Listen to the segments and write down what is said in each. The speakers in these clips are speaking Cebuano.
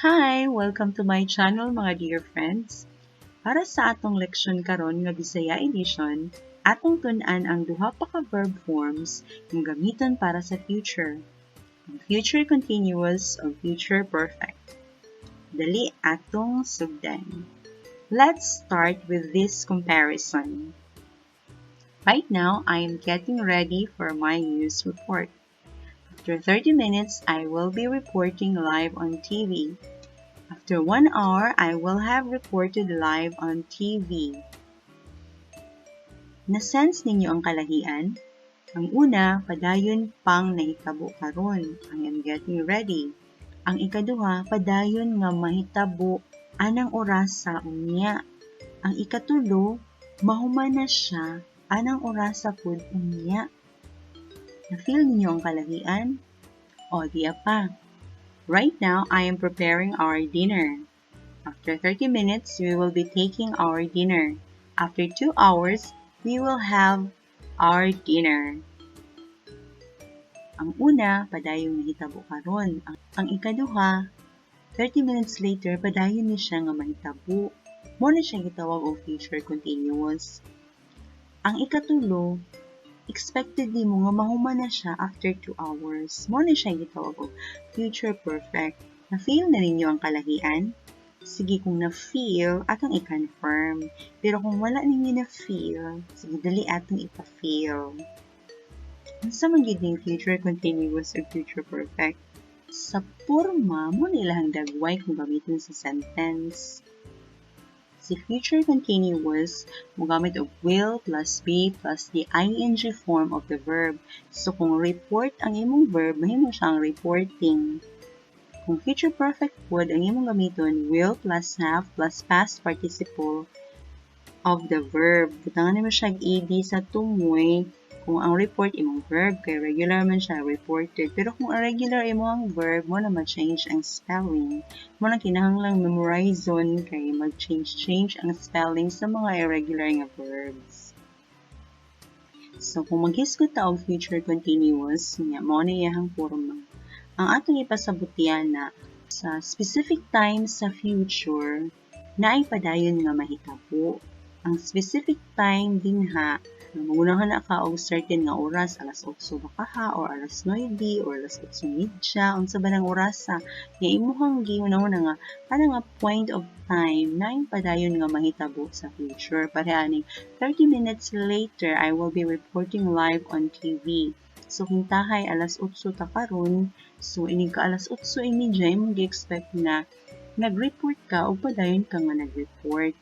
Hi! Welcome to my channel, mga dear friends. Para sa atong leksyon karon nga Bisaya edition, atong tun-an ang duha pa ka verb forms nga gamiton para sa future: ang future continuous o future perfect. Dali, atong sugdan. Let's start with this comparison. Right now, I am getting ready for my news report. After 30 minutes, I will be reporting live on TV. After 1 hour, I will have reported live on TV. Na-sense ninyo ang kalahian? Ang una, padayon pang nahitabo karon. I am getting ready. Ang ikaduha, padayon nga mahitabo anang orasa unya. Ang ikatulo, mahuman na siya anang orasa pud unya. Na-feel ninyo ang kalahian? O, diya pa. Right now, I am preparing our dinner. After 30 minutes, we will be taking our dinner. After 2 hours, we will have our dinner. Ang una, padayong nahitabo karon. Ang ikaduha, 30 minutes later, padayon ni siya nga mahitabo. Mao na siya gitawag og future continuous. Ang ikatulo, expected nimo nga mahuman na siya after 2 hours. Mao na siya gitawag og future perfect. Na-feel na ninyo ang kalahian? Sige, kung na-feel, atong i-confirm. Pero kung wala ninyo na-feel, sige, dali, atong ipa-feel. Unsa man gyud ning future continuous o future perfect? Sa porma, mao na ilahang dagway kung gamiton sa sentence. Si future continuous, mogamit og will plus be plus the ing form of the verb. So kung report ang imong verb, mahimo siyang reporting. Kung future perfect pod ang imong gamiton, will plus have plus past participle of the verb. Butangan nimo siya ed sa tumoy kung ang report imong verb kay regular man siya, reported. Pero kung irregular imo ang verb, mao na ma-change ang spelling. Mao na kinahanglang memorizon kay mag-change-change ang spelling sa mga irregular nga verbs. So kung maghisgot ta og future continuous, nya mao na iyang forma. Ang atong ipasabot na sa specific time sa future naay padayon nga mahitabo. Ang specific time dinha, mangunahon ka og certain nga oras, alas 8 ba kaha or alas 9 or alas 8:30, unsa ba nang orasa nga imuhang gihunahuna nga kana nga point of time naay padayon nga mahitabo sa future. Pareha aning 30 minutes later, I will be reporting live on TV. So kung tahay alas 8 ta karon, so inig ka alas 8:30, imong gi-expect na nag-report ka o padayon ka nga nag-report.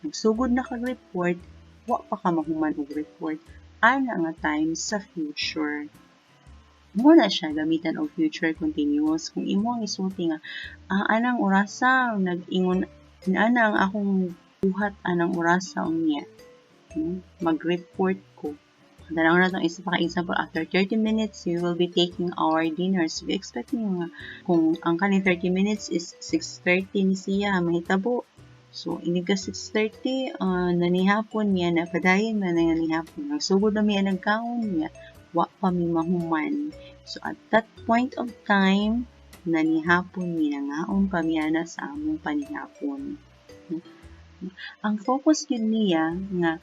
Nagsugod na kag report, wa pa ka mahuman og report ana nga time sa future. Mao na siya gamitan og future continuous. Kung imo ang isulti nga anang orasa nag-ingon ana ang akong buhat anang orasa unya, mag-report ko. Dalawa na itong isa pa ka example, after 30 minutes, we will be taking our dinner. So, we expect niyo nga, kung ang kaning 30 minutes is 6:30 ni siya, mahitabo. So, inig ka 6:30, nanihapon niya, napadayon man na nihapon. Nagsugod na mi nagkaon niya, wa pa mi mahuman. So, at that point of time, nanihapon mi, nangaon pa mi ana sa among panihapon. Ang focus gyud niya nga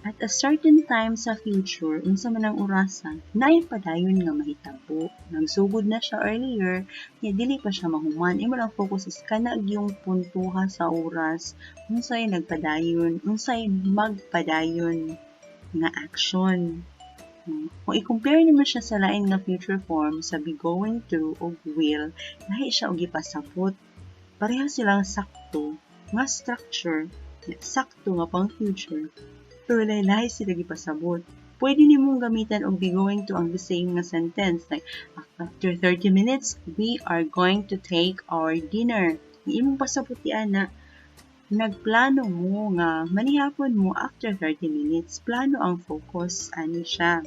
at a certain time sa future, unsa man ang orasa, naay padayon nga mahitabo. Nagsugod na siya earlier, nya dili pa siya mahuman. Imo lang focus is kana gyung puntuha sa oras, unsay nagpadayon, unsay magpadayon nga action. Kung i-compare nimo siya sa lain nga future form sa be going to o will, lahi siya og gipasabot. Pareha silang sakto nga structure, sakto nga pang future, pero lahi-lahi sila gipasabot. Pwede nimong gamitan og be going to ang the same nga sentence. Like, after 30 minutes, we are going to take our dinner. Ang imong pasabot na nagplano mo nga manihapon mo after 30 minutes. Plano ang focus ani siya.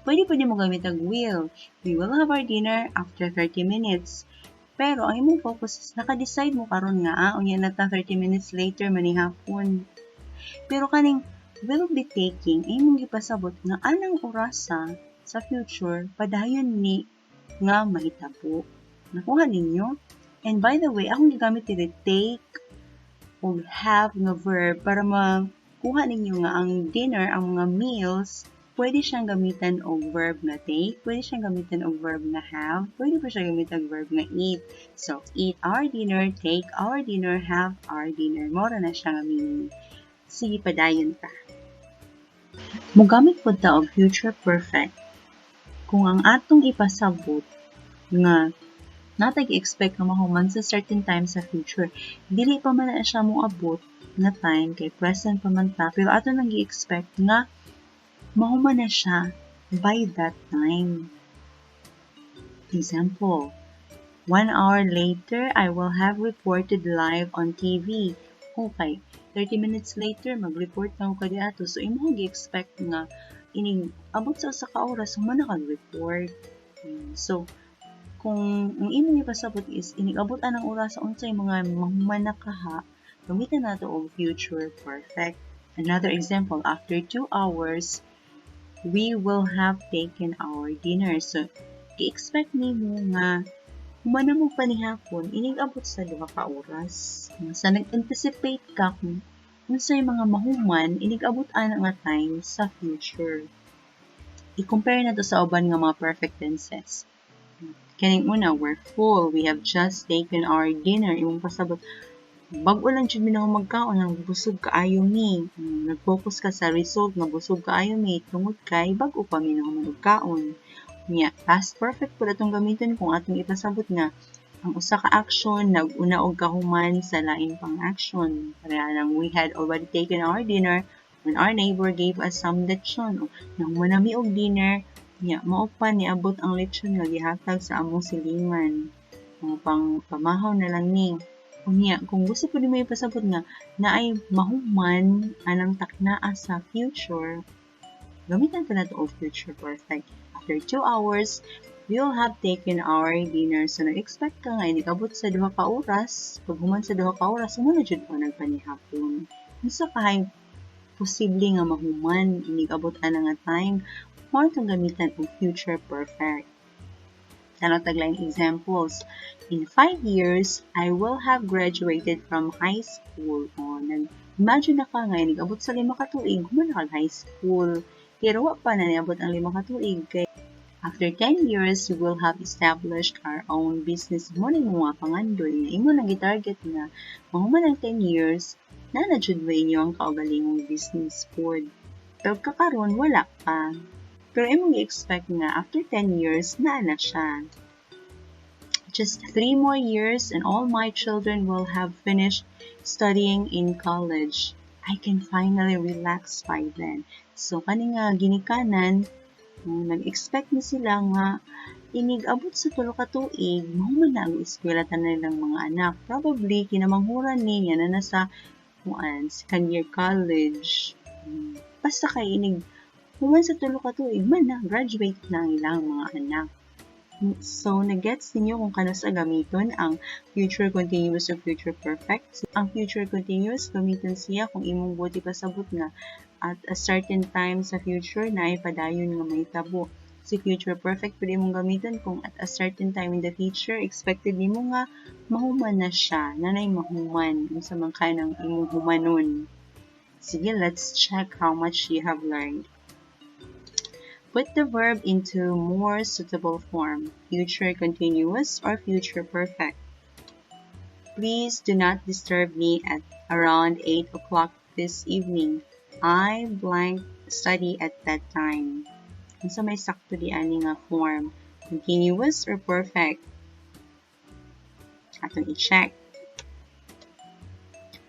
Pwede pwede mo gamit ang will. We will have our dinner after 30 minutes. Pero ang imong focus is naka-decide mo karon nga unya na ta 30 minutes later manihapon. Pero kaning will be taking, imong gipasabot nga anang orasa sa future padayon ni nga mahitabo. Nakuha ninyo? And by the way, akong gigamit diri take o have nga verb para makuha ninyo nga ang dinner, ang mga meals, pwede siyang gamitan og verb nga take, pwede siyang gamitan og verb nga have, pwede pa siya gamitan og verb nga eat. So, eat our dinner, take our dinner, have our dinner. Mao ra na siya nga meaning. Sige, padayon ta. Mogamit pod ta og future perfect kung ang atong ipasabot nga naa tay gi-expect nga mahuman sa certain time sa future. Dili pa man na siya moabot nga time kay present pa man ta, pero ato nang gi-expect nga mahuman na siya by that time. Example, 1 hour later, I will have reported live on TV. Okay, 30 minutes later, mag-report na ko kadiato. So, imo gi-expect nga inig abot sa usa ka oras, human na kag-report. So, kung ang imong ipasabot is inig abot anang oras unsay mga mahuman na kaha, gamitan nato og future perfect. Another example, after 2 hours, we will have taken our dinner. So, gi-expect nimo nga human na mo panihapon inig abot sa 2 ka oras. Sa nag-anticipate ka kung unsay mga mahuman inig abot ana nga time sa future. I-compare nato sa uban nga mga perfect tenses. Kaning una, we're full. We have just taken our dinner. Imong pasabot, bag-o lang jud mi na magkaon, ang busog kaayo mi. Nag-focus ka sa result nga busog kaayo mi tungod kay bag-o pa mi na kaon. Nya, past perfect pud atong gamiton kung atong ipasabot nga ang usa ka action nag-una og kahuman sa lain pang action. Pareha nang we had already taken our dinner when our neighbor gave us some lechon. Nahuman na mi og dinner, nya mao pa niabot ang lechon nga gihatag sa among silingan. Mga pang pamahaw na lang ni. Unya, kung gusto pud nimo ipasabot nga naay mahuman anang taknaa sa future, gamitan pa nato og future perfect. After 2 hours, we will have taken our dinner. So, nag-expect ka nga inig-abot sa 2 ka oras, pag human sa 2 ka oras, mo na jud ko nagpanihapon. Unsa kahay posible nga mahuman inig-abot ana nga time, mao itong gamitan og future perfect. Tan-aw tag laing examples. In 5 years, I will have graduated from high school. O, nag-imagine na ka nga, inig-abot sa 5 ka tuig, human na kag high school. Pero wa pa na niabot ang 5 ka tuig kay after 10 years, we will have established our own business. Mao na imong mga pangandoy nga imo nang gi-target nga mahuman ang 10 years, naa na jud ba inyo ang kaugalingong business pod. Pero kakaron wala pa. Pero imong gi-expect nga after 10 years, naa na siya. Just 3 more years and all my children will have finished studying in college. I can finally relax by then. So, kani nga ginikanan, nag-expect ni sila nga inig abot sa 3 ka tuig, mahuman na ang eskwela tanan nilang mga anak. Probably kinamanghuran niya na nasa kuan, second year college. Basta kay inig human sa 3 ka tuig man na graduate na ang ilang mga anak. So, nagets ninyo kung kanus-a gamiton ang future continuous o future perfect. Ang future continuous, gamiton siya kung imong buot ipasabot nga at a certain time sa future naay padayon nga mahitabo. Si future perfect, pwede mong gamiton kung at a certain time in the future, expected nimo nga mahuman na siya, naa nay mahuman, unsa man kay ng imong humanon. Sige, let's check how much you have learned. Put the verb into more suitable form, future continuous or future perfect. Please do not disturb me at around 8 o'clock this evening. I blank study at that time. Unsa may sakto di ani nga form? Continuous or perfect? Atong i-check.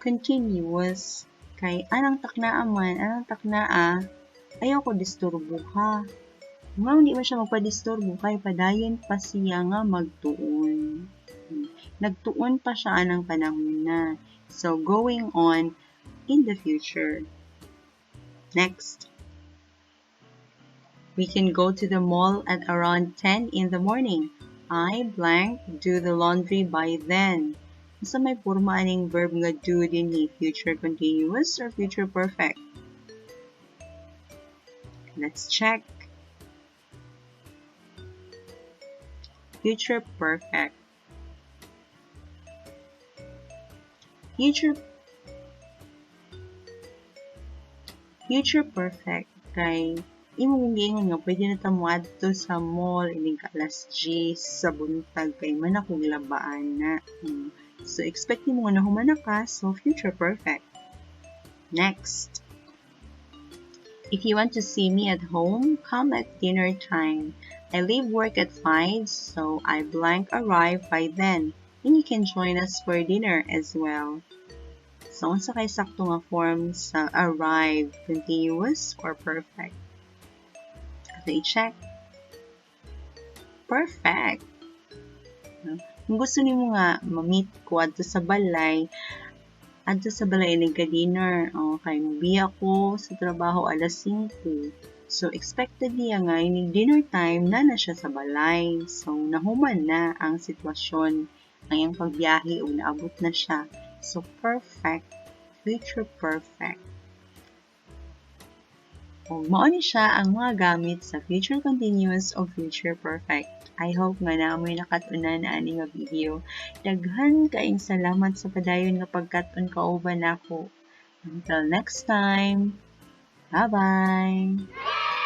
Continuous. Kay anang taknaa man, anang taknaa, ayaw ko disturbo ha. Nga hindi man siya magpa-disturbo kay padayon pa siya nga magtuon. Nagtuon pa siya anang panahon na. So, going on in the future. Next. We can go to the mall at around 10 in the morning. I blank do the laundry by then. Unsa may porma aning verb nga do dinhi? Future continuous or future perfect? Let's check. Future perfect. Future perfect kay imong giingon nga pwede na ta moadto sa mall inig alas 10 sa buntag kay man akong labaan na. So expect nimo nga nahuman na ka, so future perfect. Next. If you want to see me at home, come at dinner time. I leave work at 5, so I blank arrive by then. And you can join us for dinner as well. So, unsa kay sakto nga form sa arrive, continuous or perfect? Ato i-check. Perfect. Kung gusto nimo nga ma-meet ko adto sa balay inig ka dinner. Oh, kay mobiya ko sa trabaho alas 5. So, expected niya nga inig dinner time na na siya sa balay. So, nahuman na ang sitwasyon, ang iyang pagbiyahe ug naabot na siya. So, perfect. Future perfect. Ug mao ni siya ang mga gamit sa future continuous o future perfect. I hope nga naa moy nakat-unan ani nga video. Daghan kaayong salamat sa padayon nga pagkat-on kauban nako. Until next time. Bye-bye!